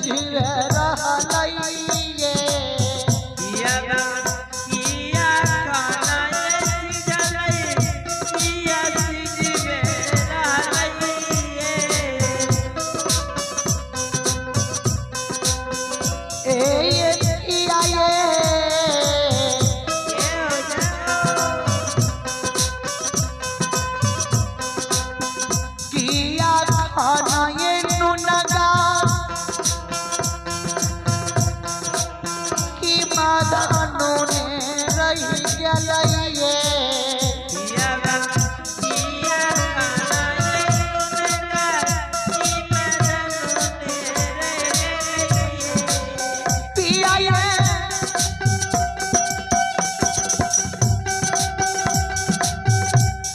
सिझवे रहलैये। पियाबा किया खाना ये सिझलै, किया सिझबे रहलैये। ए ये पिया ये ये हो जाओ। किया खाना ये नुनगा की मदनू ने रहि गेलैये। पियाबा किया खाना ये नुनगा, की मदनू ने रह गेलैये। पिया ये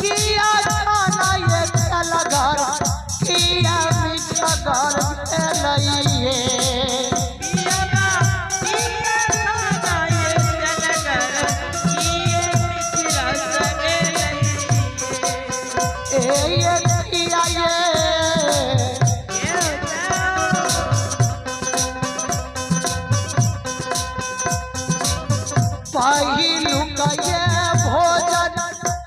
किया खाना ये तेलगर, किया मिठगर भेलैये। पियाबा किया खाना ये तेलगर, किए मिठरा सगेलैये। ए ये पिया ये ये हो जाओ। पहिलुक ये भोजन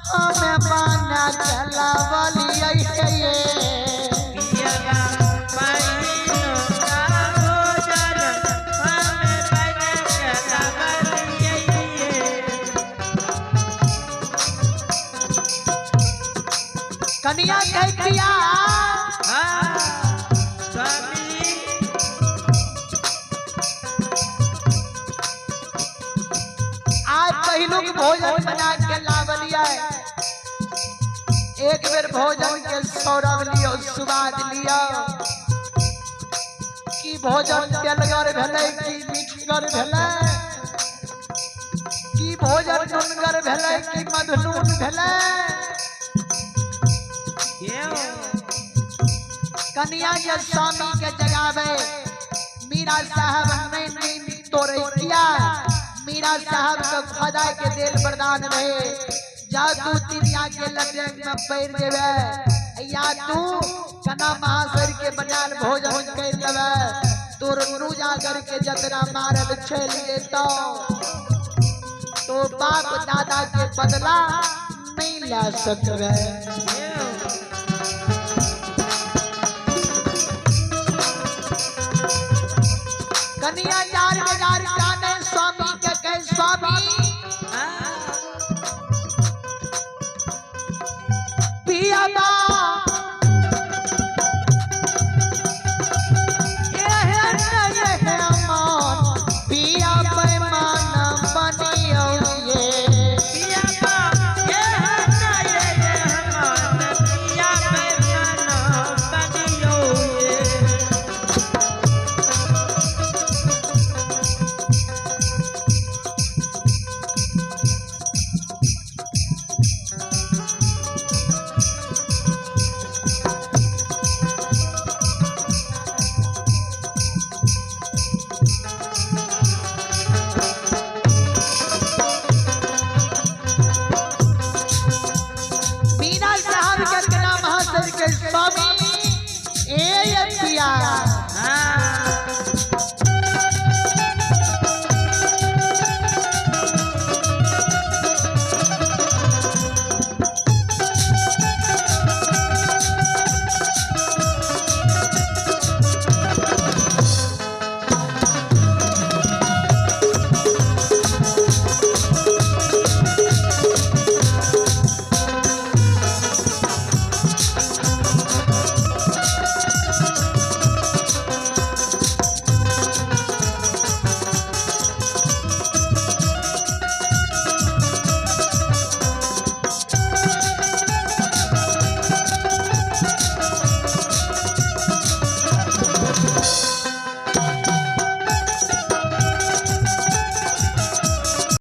हमें बना के लावलियै हे। पियाबा पहिलो का भोजन हमें बना के लावलियै। कनिया कहै पिया हाँ स्वामी। आज पहिलुक भोजन बना के लावलियै, एक बेर भोजन के सौरभ लियो, स्वाद लियो की भोजन तेलगर भेलै की मीठगर भेलै, की भोजन नुनगर भेलै की मधुनून भेलै। ये हो। कनिया जे स्वामी के जगावे, मीरा साहब नहीं नींद तोड़े किया। मीरा साहब के खुदा के दिल वरदान रहे, जा तू तिरिया के लटेंग में पैर देवे या तू कना महासर के बनाल भोजन कर लेवे, तोर नूजा करके जतरा मारल चल जेतो तो बाप दादा के बदला नहीं ला सकबे। ये हो। कनिया जार बाजार काने